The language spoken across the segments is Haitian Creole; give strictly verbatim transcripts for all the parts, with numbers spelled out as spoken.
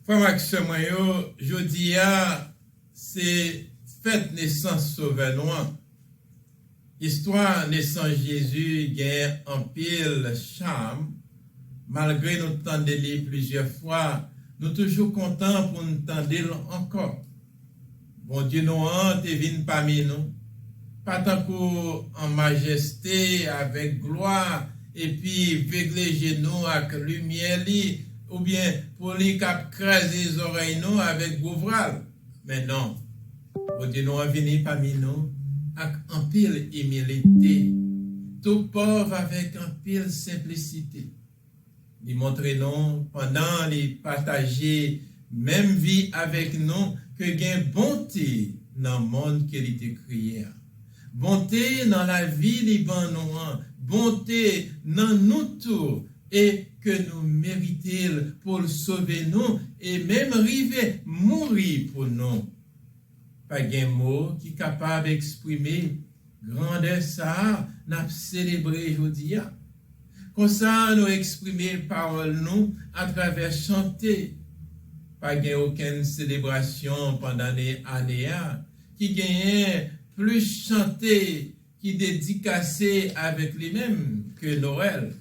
Frè m ak sè mwen yo, jodi a se fèt nesans Sovè nou an. Istwa nesans Jezi gen anpil cham. Malgre nou tande li plizyè fwa, nou toujou kontan pou n tande l ankò. Bondye nou an te vin pami nou, pa tankou an majeste avèk glwa, epi vegle je nou ak limyè li, oubyen pou li k ap kraze zòrèy nou avèk gwo vwa l. Men non, Bondye nou an vini pami nou ak anpil imilite, tou pòv avèk anpil senplisite. Li montre nou, pandan li pataje menm vi avèk nou, ke gen bonte nan monn ke li te kreye a. Bonte nan lavi li ban nou an, bonte nan nou tou, e ke nou merite l pou l sove nou, e menm rive mouri pou nou. Pa gen mo ki kapab eksprime grandè sa a n ap selebre jodi a. Konsa, nou eksprime pawòl nou atravè chante. Pa gen okenn selebrasyon pandan ne- ane a ki genyen plis chante ki dedikase avèk li menm ke Nwèl.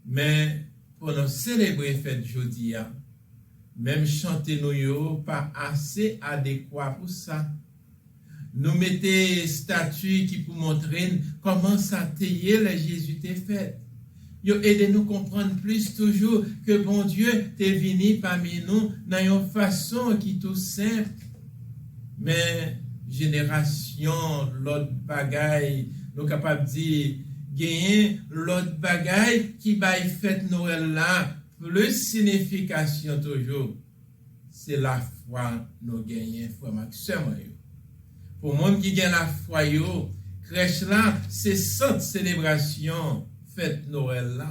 Men, pou nou selebre fèt jodi a, menm chante nou yo pa ase adekwa pou sa. Nou mete estati ki pou montre n kòman sa te ye lè Jezi te fèt. Yo ede nou konprann plis toujou ke Bondye te vini pami nou nan yon fason ki tou senp. Men, jenerasyon lòt bagay, nou kapab di, genyen lòt bagay ki bay fèt Nwèl la plis siyifikasyon toujou. Se lafwa nou genyen, frè m ak sè mwen yo. Pou moun ki gen lafwa yo, krèch la se sant selebrasyon fèt Nwèl la.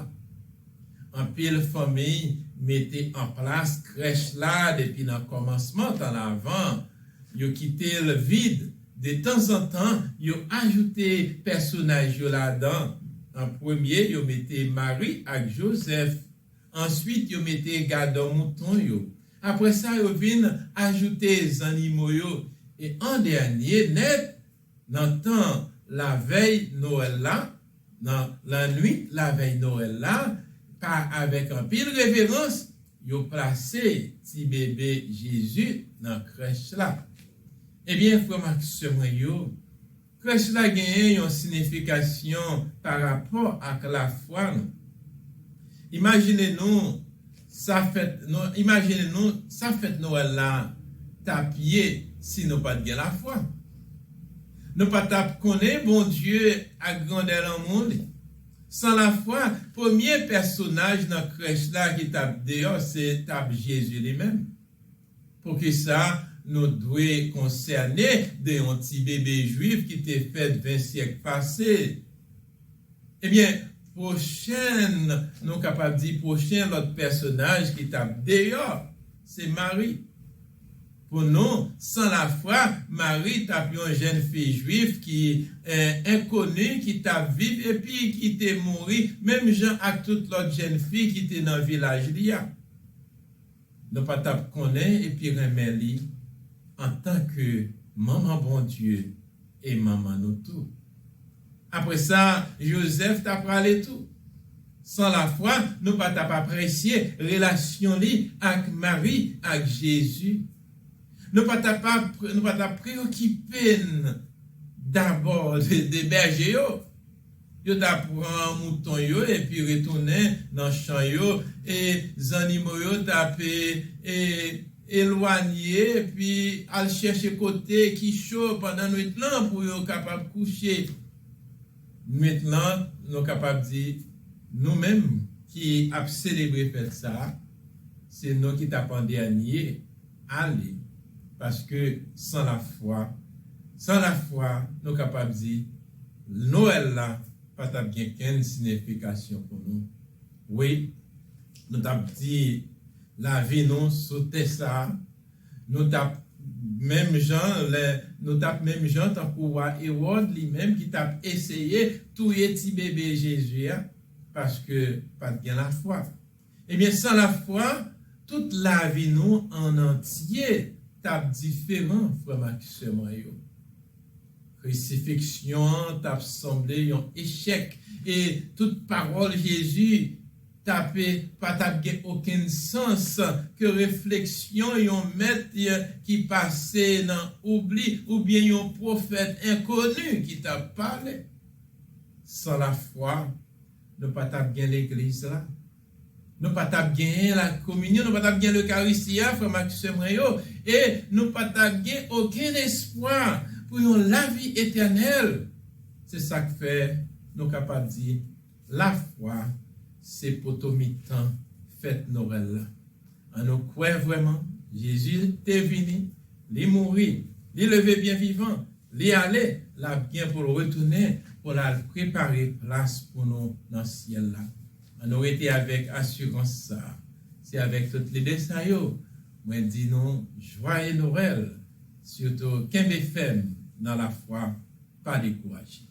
Anpil fanmi mete an plas krèch la depi nan kòmansman tan lavan. Yo kite l vid. Detanzantan, yo ajoute pèsonaj yo ladan. An premye, yo mete Mari ak Jozèf. Answit, yo mete gadò mouton yo. Apre sa, yo vin ajoute zannimo yo. E an dènye nèt, nan tan lavèy Nwèl la, nan lannwit lavèy Nwèl la, pa avèk anpil reverans, yo plase ti bebe Jezi nan krèch la. Ebyen, frè m ak sè mwen yo, krèch la genyen yon siyifikasyon parapò ak lafwa nou. Imajine nou sa fèt, nou, imajine nou sa fèt Nwèl la t ap ye si nou pa t gen lafwa. Nou pa t ap konnen Bondye ak grandè lanmou li. San lafwa, premye pèsonaj nan krèch la ki t ap deyò se t ap Jezi li menm. Poukisa nou dwe konsène de yon ti bebe jwif ki te fèt ven syèk pase? Ebyen, pwochen, nou kapab di pwochen lòt pèsonaj ki t ap deyò, se Mari. Pou nou, san lafwa, Mari t ap yon jèn fi jwif ki, eh, enkoni, ki t ap viv epi ki te mouri, menm jan ak tout lòt jèn fi ki te nan vilaj li a. Nou pa t ap konnen epi renmen li antanke manman Bondye e manman nou tou. Apre sa, Jozèf ta prale tou. San lafwa, nou pa t ap apresye relasyon li ak Mari, ak Jezi. Nou pa t ap, nou pa t ap preyokipe n dabò de, de bèje yo. Yo t ap pran mouton yo epi retounen nan chan yo, e zannimo yo t ap, e, e, elwanye epi al chèche kote ki cho pandan nwit lan pou yo kapab kouche. Nwit lan, nou kapab di, nou menm ki ap selebre fèt sa a, se nou ki t ap an dènye ale, paske san lafwa, san lafwa, nou kapab di, Nwèl la pa t ap gen kenn siyifikasyon pou nou. Wi, nou t ap di lavi nou sou tè sa a, nou t ap menm jan, lè, nou t ap menm jan tankou wa Ewòd li menm ki t ap eseye touye ti bebe Jezi a, paske pa t gen lafwa. Ebyen, san lafwa, Tout lavi nou an antye t ap diferan, frè m ak sè mwen yo. Krisifiksyon an t ap sanble yon echèk, e tout pawòl Jezi t ap, pa t ap gen okenn sans ke refleksyon yon mèt ki pase nan oubli oubyen yon pwofèt enkoni ki t ap pale. San lafwa, nou pa t ap gen legliz la. Nou pa t ap genyen lakominyon, nou pa t ap gen lekaristi a, frè m ak sè mwen yo, e nou pa t ap gen okenn espwa pou yon lavi etènèl. Se sa k fè nou kapab di lafwa se poto mitan fèt Nwèl la. Ann nou kwè vrèman Jezi te vini, li mouri, li leve byen vivan, li ale, l ap gen pou l retounen pou l al prepare plas pou nou nan syèl la. Ann nou rete avèk asirans sa a. Se avèk tout lide sa yo mwen di nou jwaye Nwèl, sitou kenbe fèm nan lafwa, pa dekouraje.